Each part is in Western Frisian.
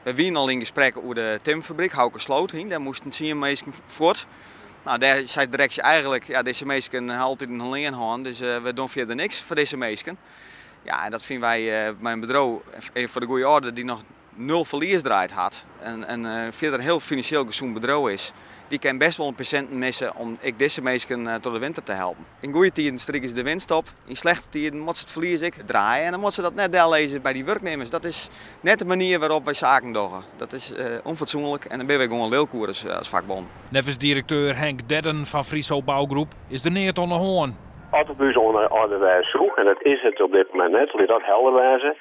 We wienen al yn gesprek oer de timmerfabryk, Houkesloot, dêr moasten 10 minsken fuort. Nou, dêr sei de direksje eigenlik, ja, dizze minsken ha altyd in lean hân, dus we dogge fierder niks foar dizze minsken. Ja, en dat fine wy mei in bedriuw, even foar de goede oarder, dy't noch nul ferlies draaid hat en fierder in hiel finansjeel gesûn bedriuw is, dy kin bêst wol in pear sinten misse om ek dizze minsken troch de winter te helpen. Yn goede tiden strike se de winst op, yn slechte tiden moatte se it ferlies ek draaie en dan moatte se dat net dellizze by dy wurknimmers. Dat is net de manier wêrop't wy saken dogge. Dat is ûnfatsoenlik en dan binne wy gewoan lilk oer as fakbûn. Neffens direkteur Henk Dedden fan Friso Bouwgroep is der neat oan de hân. As it by ús oan de oarder wêze soe, en dat is it op dit momint net, lit dat helder wêze,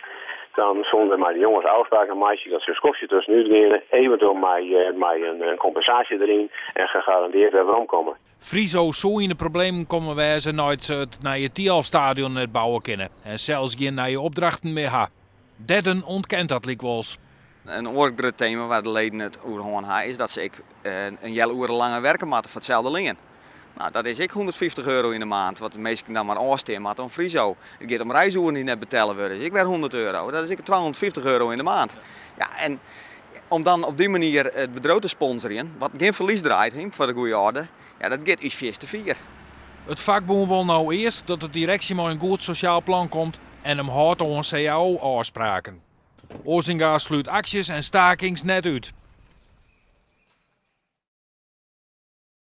dan soene we mei de jonges ôfspraken meitsje dat se in skoftsje tuskenút geane, eventueel mei in kompensaasje deryn en gegarandeerd wer weromkomme. Friso soe yn de problemen kommen wêze nei't se it nije Thialfstadion net bouwe kinne en sels gjin nije opdrachten mear ha. Dedden ûntkent dat lykwols. In oar grut tema wêr't de leden it oer hân ha is dat se ek in healoere langer werke moatte foar itselde lean. Nou, dat is ek 150 euro yn de maand, wat de minsken dan mar ôfstean moatte oan Friso. It giet om reisoeren dy't net betelle wurde, is ek wer 100 euro. Dat is ek 250 euro yn de maand. Ja, en om dan op dy manier it bedriuw te sponsorjen, wat gjin ferlies draait, foar de goede oarder, ja, dat giet ús fierste fier. It fakbûn wol no earst dat de direksje mei in goed sosjaal plan komt en him hâldt oan cao-ôfspraken. Osinga slút aksjes en stakings net út.